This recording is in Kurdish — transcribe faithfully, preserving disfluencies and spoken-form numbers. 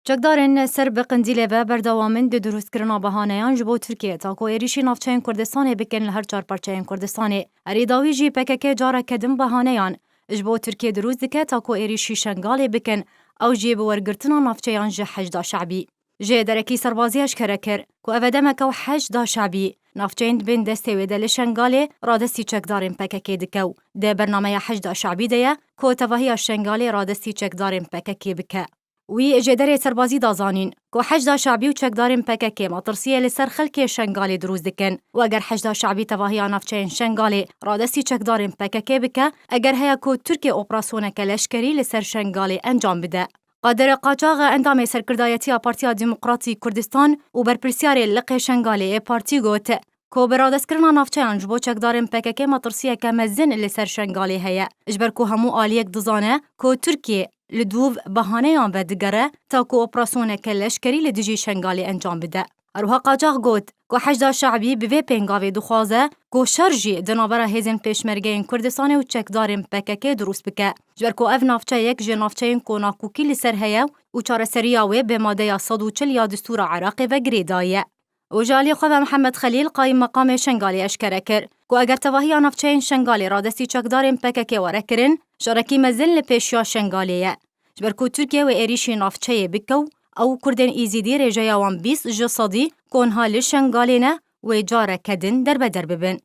Çekdarên ser bi Qindîlê ve berdewam in di dirûstkirina behaneyan ji bo Tirkiye ta ku êrîşî navçeyên Kurdistanê bikin li her çar parçeyên Kurdistanê. Herî dawî jî P K K careke din behaneyan ji bo Tirkiye dirûst dike ta ku êrîşî Şengalê bikin, ew jî bi wergirtina navçeyan ji Heşda Şebî. Ji êderekî serbazî eşkere kir ku ev e demeke û Heşda Şebî navçeyên di bin destê wê de li Şengalê radestî çekdarên P K K dike û di bernameya Heşda Şebî de ye ku tevahiya Şengalê radestî çekdarên P K K bike. Wî ji êderê serbazî da zanîn ku Heşda Şebî û çekdarên P K K metirsiyê li ser xelkê Şengalê dirûst dikin û eger Heşda Şebî tevahiya navçeyên Şengalê radestî çekdarên P K K bike, eger heye ku Tirkiye operasyoneke leşkerî li ser Şengalê encam bide. Qadir Qaçax, endamê serkirdayetiya Partiya Demokratî Kurdistan û berpirsyarê liqê Şengalê yê partî got ku bi radestkirina navçeyan ji bo çekdarên P K K metirsiyeke mezin li ser Şengalê heye, ji ber ku hemû aliyek dizane ku Tirkiye li dûv behaneyan vedigere ta ku operasyoneke leşkerî li dijî Şengalê encam bide. Her wiha Qaçax got ku Heşda Şebî bi vê pêngavê dixwaze ku şer jî di navbera hêzên pêşmergeyên Kurdistanê û çekdarên P K K dirûst bike, ji ber ku ev navçeyek ji navçeyên ku nakokî li ser heye û çareseriya wê bi madeya sed û çil ya distûra Iraqê ve girêdayî ye. Û ji aliyê xwe ve Mihemed Xelîl, qayîm meqamê Şengalê, eşkere kir ku eger tevahiya navçeyên Şengalê radestî çekdarên P K K were kirin, şerekî mezin li pêşiya Şengalê ye. Ji ber ku Tirkiye wê êrîşî navçeyê bike û ew Kurdên Îzîdî rêjeya wan bîst ji sedî ku niha li Şengalê ne, wê careke din derbeder bibin.